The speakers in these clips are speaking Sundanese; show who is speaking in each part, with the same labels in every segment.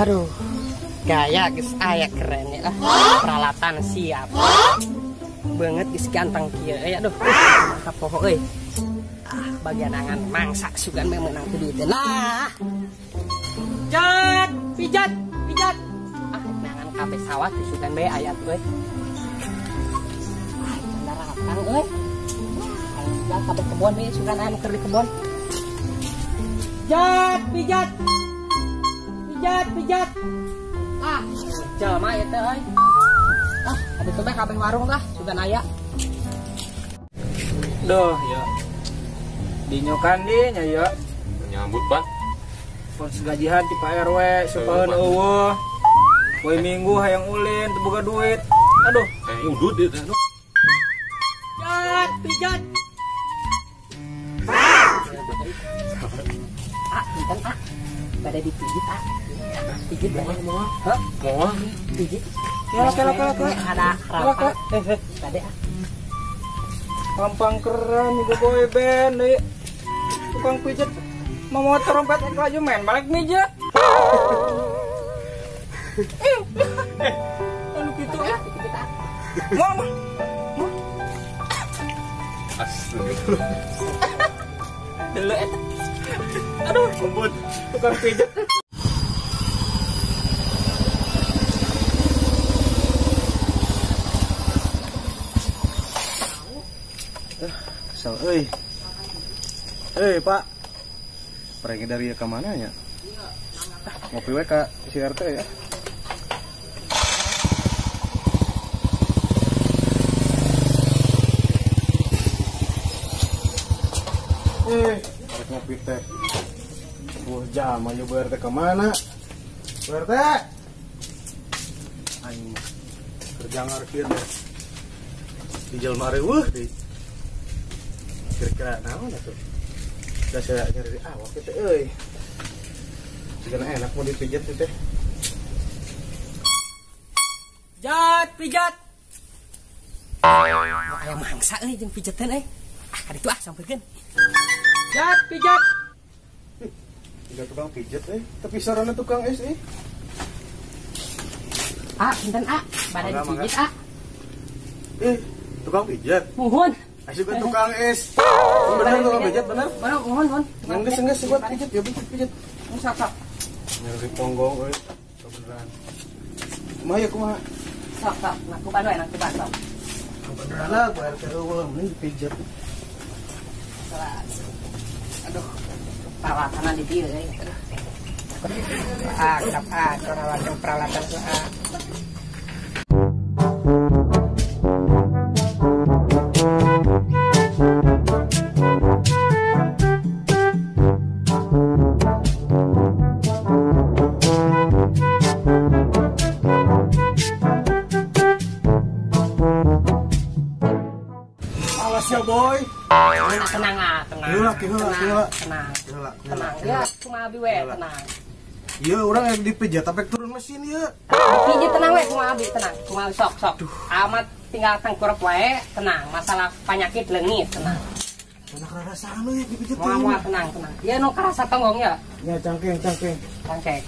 Speaker 1: Aduh, gaya geus aya keren ya lah. Peralatan siap. Banget geus ganteng kieu euy aduh. Kapoho euy. Ah, bagian angan mangsak sugan mah meunang teu duit. Nah. Jat, pijat, pijat. Ah, nangan kabeh sawah teh sugan bae aya tuh euy. Ah, daratang euy. Aya kabeh kebon we sugan aya nu keur di kebon. Jat, pijat. Pijat, pijat. Ah, jelema ieu teh euy. Ah, atuh teh kabeh warung lah sugan aya.
Speaker 2: Duh, ya. Dinyokan di nya ya.
Speaker 3: Nyambut, Pak.
Speaker 2: Pon segajihan ti Pak RW, supaheun eueuh. Poe Minggu hayang ulin teu boga duit. Aduh,
Speaker 3: ngudut ieu teh.
Speaker 1: Pijat, pijat. Ah, punten ah. Bade dipijit ah. Pijit bade moal. Hah?
Speaker 3: Moal
Speaker 1: pijit.
Speaker 2: Kela kela kela kela.
Speaker 1: Ada rampang. Bade ah.
Speaker 2: Rampang keren ibu boy band deui. Tukang pijit mau trompet ek laju main balik mija. Anu kitu ah. Moal mah.
Speaker 3: Astagfirullah.
Speaker 2: Deleu eta. Aduh, kumpul tukang pijat.
Speaker 4: Kesel euy. Euy, Pak. Pergi dari ke mana ya? Ngopi we ka si RT ya. Ngopi teh. Wah, jam ayo Bu RT ke mana? Bu RT. Aing kerja ngarkir deh. Di jelema reueuh deui. Kira-kira naon atuh? Da saya nyari di awak teh euy. Jigana enak mau dipijat teh.
Speaker 1: Jat, pijat. Aya mangsa euy jeung pijetan euy. Ah, ka ditu ah sampeurkeun. Jat, pijat.
Speaker 4: Tinggal tukang pijat tapi sarana tukang es
Speaker 1: Ah, punten ah, bade dipijit ah.
Speaker 4: Tukang pijat.
Speaker 1: Muhun.
Speaker 4: Asyik tukang es. Bener tukang pijat bener?
Speaker 1: Bener, muhun, muhun.
Speaker 4: Enggeus buat pijat ya pijat pijat.
Speaker 1: Sok sok.
Speaker 4: Nyeri ponggong euy. Kebeneran. Kumaha ya kumaha?
Speaker 1: Sok sok, nangkupan we nangkupan sok.
Speaker 4: Kebeneran lah Bu RT eueuh mending dipijat.
Speaker 1: Aduh, peralatan di dieu euy. Aduh. Ah, kenapa ah, peralatan peralatan ah.
Speaker 4: Awas ya boy.
Speaker 1: Tenang ah, tenang.
Speaker 4: Heula,
Speaker 1: tenang. Tenang. Ya, kumaha abi we, tenang.
Speaker 4: Iya, orang yang dipijat tapi turun mesin ya.
Speaker 1: Dipijit tenang we, kumaha abi, tenang. Kumaha sok sok. Amat tinggal tengkurap wae, tenang. Masalah penyakit leungit, tenang.
Speaker 4: Enak rasa anu ya dipijit.
Speaker 1: Moal tenang, tenang. Ieu nu karasa tonggong ya?
Speaker 4: Ya cangkeng, cangkeng.
Speaker 1: Cangkeng.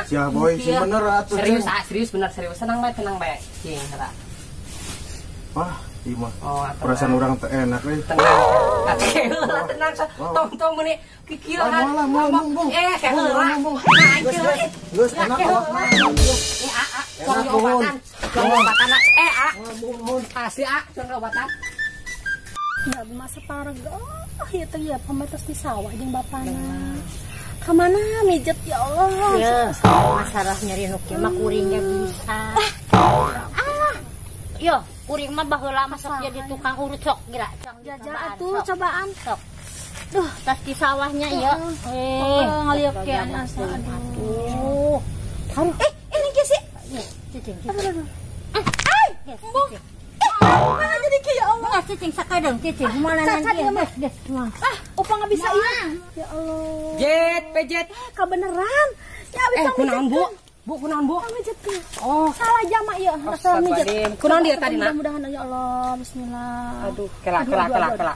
Speaker 4: Ya boy, sih bener atuh.
Speaker 1: Serius, ah, serius bener serius. Tenang bae, tenang bae. Cing, heula.
Speaker 4: Wah, ieu mah. Oh, perasaan urang teh enak euy.
Speaker 1: Tenang. Heula tenang. Tong-tong meuni kikieu kan. Eh, heula. Nah, ieu.
Speaker 4: Geus enak awakna.
Speaker 1: Eh, a, cong obatan. Cong obatan. Eh, a. Asli a, cong obatan.
Speaker 5: Ya, masa parah. Oh, ieu teh ya pamatos di sawah jeung bapana. Kemana mijet ya Allah?
Speaker 6: Ya, masalah nyeri nu kieu mah kuringnya bisa. Ah, yo, kuring mah baheula mah sok jadi tukang urut sok geura.
Speaker 5: Jajal atuh cobaan
Speaker 6: sok. Duh, tas di sawahnya ieu.
Speaker 5: Eh, ngaliuk ke asa aduh. Eh, ini kieu sih.
Speaker 6: Cicing.
Speaker 5: Aduh. Ai, embung. Mana jadi kieu ya Allah?
Speaker 6: Cicing sakadeung cicing. Kumaha nanti?
Speaker 5: Ah, opa nggak bisa iya. Ya Allah.
Speaker 1: Jet, pejet.
Speaker 5: Kebeneran. Ya abis
Speaker 1: kunaon Bu? Bu kunaon Bu?
Speaker 5: Mijetnya.
Speaker 1: Oh,
Speaker 5: salah jamak ya. Salah mijet.
Speaker 1: Kunaon dia tadi nak?
Speaker 5: Mudah-mudahan ya Allah. Bismillah.
Speaker 1: Aduh, kela kela kela kela.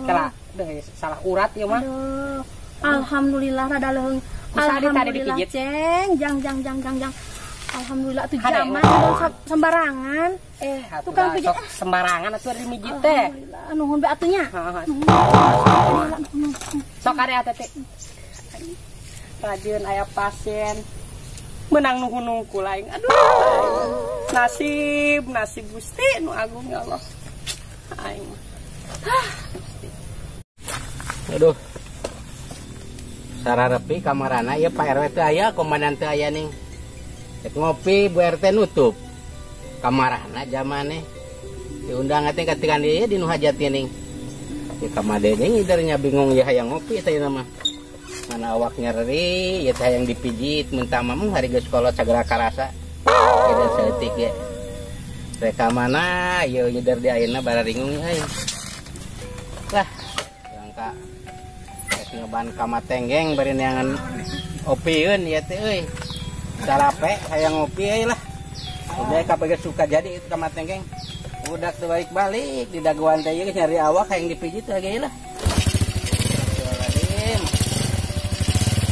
Speaker 1: Kela. Deh, salah urat ya mah.
Speaker 5: Aduh. Alhamdulillah rada leuheung. Alhamdulillah, ceng. Jang jang jang jang jang. Alhamdulillah tuh jaman sembarangan.
Speaker 1: Eh, tukang pijit sembarangan atuh ari mijit teh.
Speaker 5: Alhamdulillah, nuhun be atunya.
Speaker 1: Sok ade atuh teh. Rajin aya pasien. Menang nuhun nungkul aing. Aduh. Nasib, nasib Gusti nu agung ya Allah. Aing mah. Gusti.
Speaker 7: Aduh. Sararepi kamarana ieu Pak RW teu aya, komandan teu aya ning. Cek ngopi Bu RT nutup kamarana jamane diundang teh katikan ieu di nu hajat ning ya kamade deui ngidernya bingung ya hayang ngopi teh mah mana awak nyeri ya teh hayang dipijit mentah mah hari geus kolot sagala karasa ieu saeutik ge rek ka mana ieu ngider di ayeuna bararingung euy lah langka rek ngeban ka Matenggeng bari neangan opieun ieu teh euy. Sarape hayang ngopi euy lah. Udah kabeh suka jadi itu ka Matenggeng. Udah teu balik-balik di daguan teh ieu nyari awak hayang dipijit lagi lah. Astagfirullahaladzim.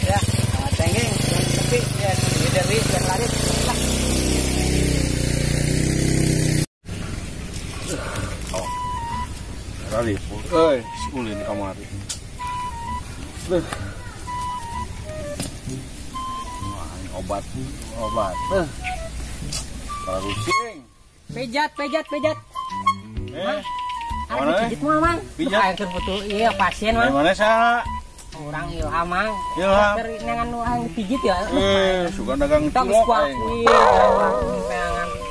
Speaker 7: Ya, ka Matenggeng sepi ya dari yang lari lah.
Speaker 3: Oh. Rali, euy, ulin kamari. Duh. Obat, obat. Rusing.
Speaker 1: Pejat, pejat, pejat.
Speaker 3: Eh,
Speaker 1: mana? Pijit mah, Mang.
Speaker 3: Pijat.
Speaker 1: Aing keur butuh ieu pasien, Mang.
Speaker 3: Mana sa?
Speaker 1: Urang ilham, Mang.
Speaker 3: Ilham.
Speaker 1: Keur neangan nu aing dipijit ya.
Speaker 3: Eh, suka dagang cilok aing.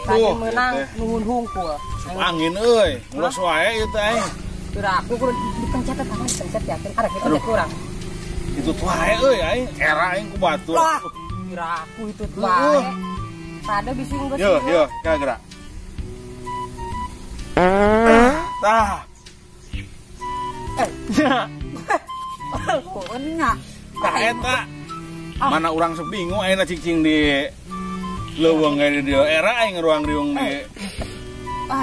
Speaker 1: Tadi meunang nuhun hungkul.
Speaker 3: Angin euy, ulos wae ieu teh aing.
Speaker 1: Kira aku kudu dipencet eta mah, dipencet yakin arek itu kurang.
Speaker 3: Itu wae euy aing, era aing ku batur.
Speaker 1: Kira aku itu wae. Sada bisi geus.
Speaker 3: Yo, yo, gerak. Tah. Eh.
Speaker 1: Nya.
Speaker 3: Tah eta. Mana urang sok bingung ayeuna cicing di leuweung di dieu era aing ruang riung di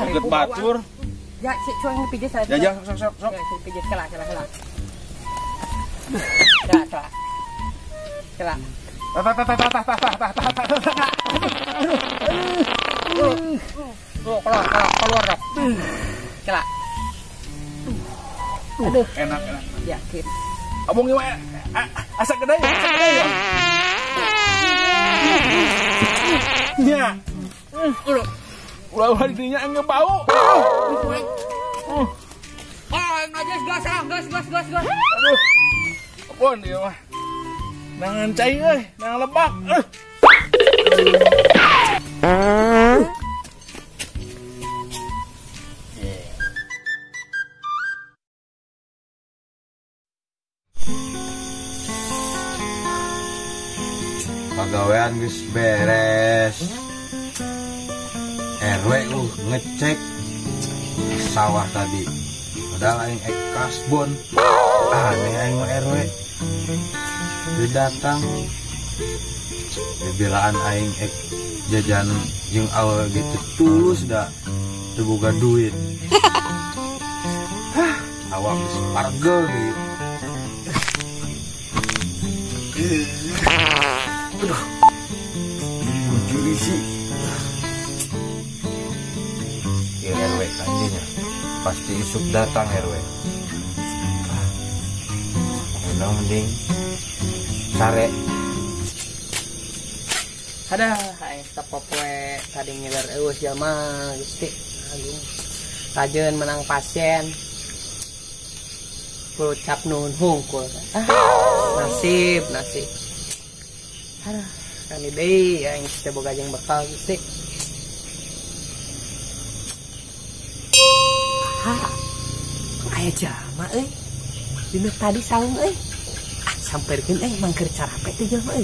Speaker 3: deket batur.
Speaker 1: Ya, si cuang dipijit saya.
Speaker 3: Ya, ya, sok sok sok.
Speaker 1: Pijit kela kela kela. Kela kela. Kela.
Speaker 3: Tah tah tah tah tah tah tah tah tah.
Speaker 1: Aduh. Tuh, keluar, keluar, keluar dah. Kela. Aduh,
Speaker 3: enak, enak.
Speaker 1: Yakin.
Speaker 3: Abong ieu Asa gede ya, asa gede ya. Nya. Ulah dinya engge bau.
Speaker 2: Ah, gas gas gas gas gas gas.
Speaker 3: Aduh. Apaan ieu mah? Nangan cai euy, nangan lebak.
Speaker 8: Pagawean geus beres. RW ngecek sawah tadi. Padahal aing ek kasbon. Aneh aing mah RW. Teu datang. Bebelaan aing ek jajan jeung awewe gitu tulus da teu boga duit. Hah, awak geus pargel deui. Aduh. Bujur isi. Ya RW kandinya. Pasti isuk datang RW. Udah mending sare.
Speaker 1: Ada aing sapopoe tadi ngiler eueuh jalma Gusti Agung. Kajeun menang pasien. Ucap nuhun hungkul. Ah, nasib, nasib. Aduh, kami deui aing teh boga jeung bekal Gusti. Ah, aya jalma euy. Dina tadi saung euy. Ah, samperkeun euy mangker carape teh jalma euy.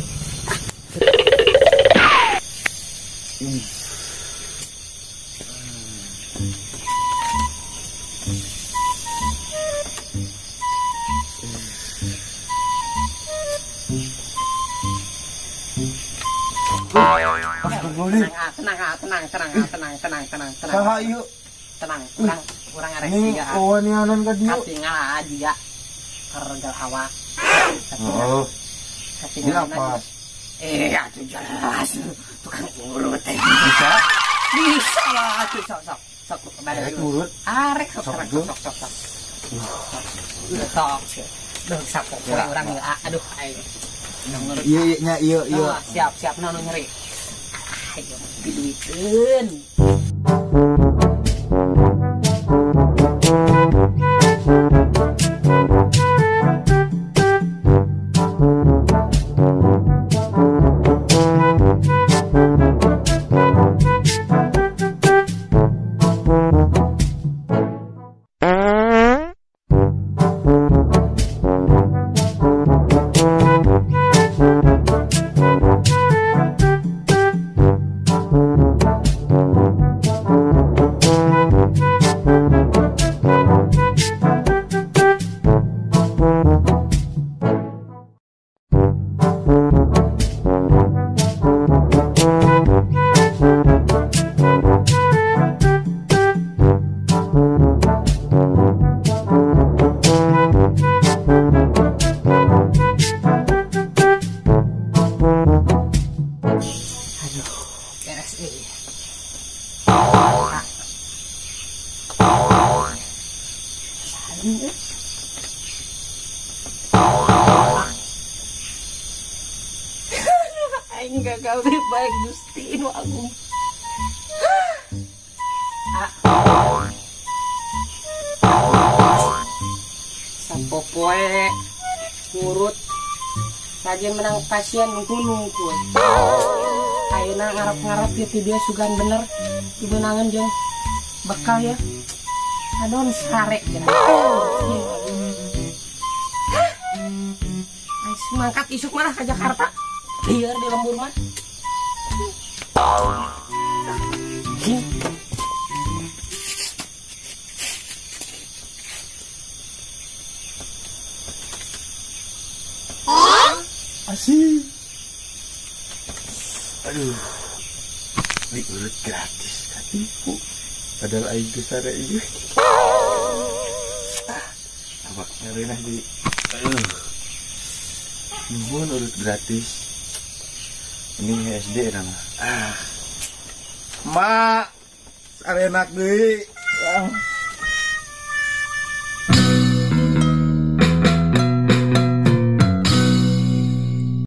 Speaker 1: Tenang, tenang, tenang, tenang, tenang, tenang, tenang.
Speaker 8: Saha ieu?
Speaker 1: Tenang, urang urang arek siga.
Speaker 8: Kawanianan ka dieu.
Speaker 1: Katingal jiga kergel awak.
Speaker 8: Heeh.
Speaker 1: Katingal apa? Eh, atuh jelas. Tukang urut teh.
Speaker 8: Bisa?
Speaker 1: Bisa lah atuh sok sok. Sok
Speaker 8: arek urut.
Speaker 1: Arek sok sok sok sok. Sok. Duh sapopoe urang ieu aduh aing.
Speaker 8: Ieu nya ieu ieu.
Speaker 1: Siap siap nu nyeri. Ayo diduiteun. Aing gagal deh baik Gusti nu agung. Sapopoe ngurut sajen menang pasien nungku-nungku. Ayeuna ngarep-ngarep ya ti dia sugan bener dibenangan jeung bekal ya. Adon sare cenah. Aing mangkat isuk malah ke Jakarta. Liar di lembur mah.
Speaker 8: Asik. Aduh. Diurut gratis katipu. Padahal aing geus sare ieu. Ah, awak ngareunah di. Aduh. Nuhun urut gratis. Ini SD nama. Ah. Mak, sarenak deui. Ah.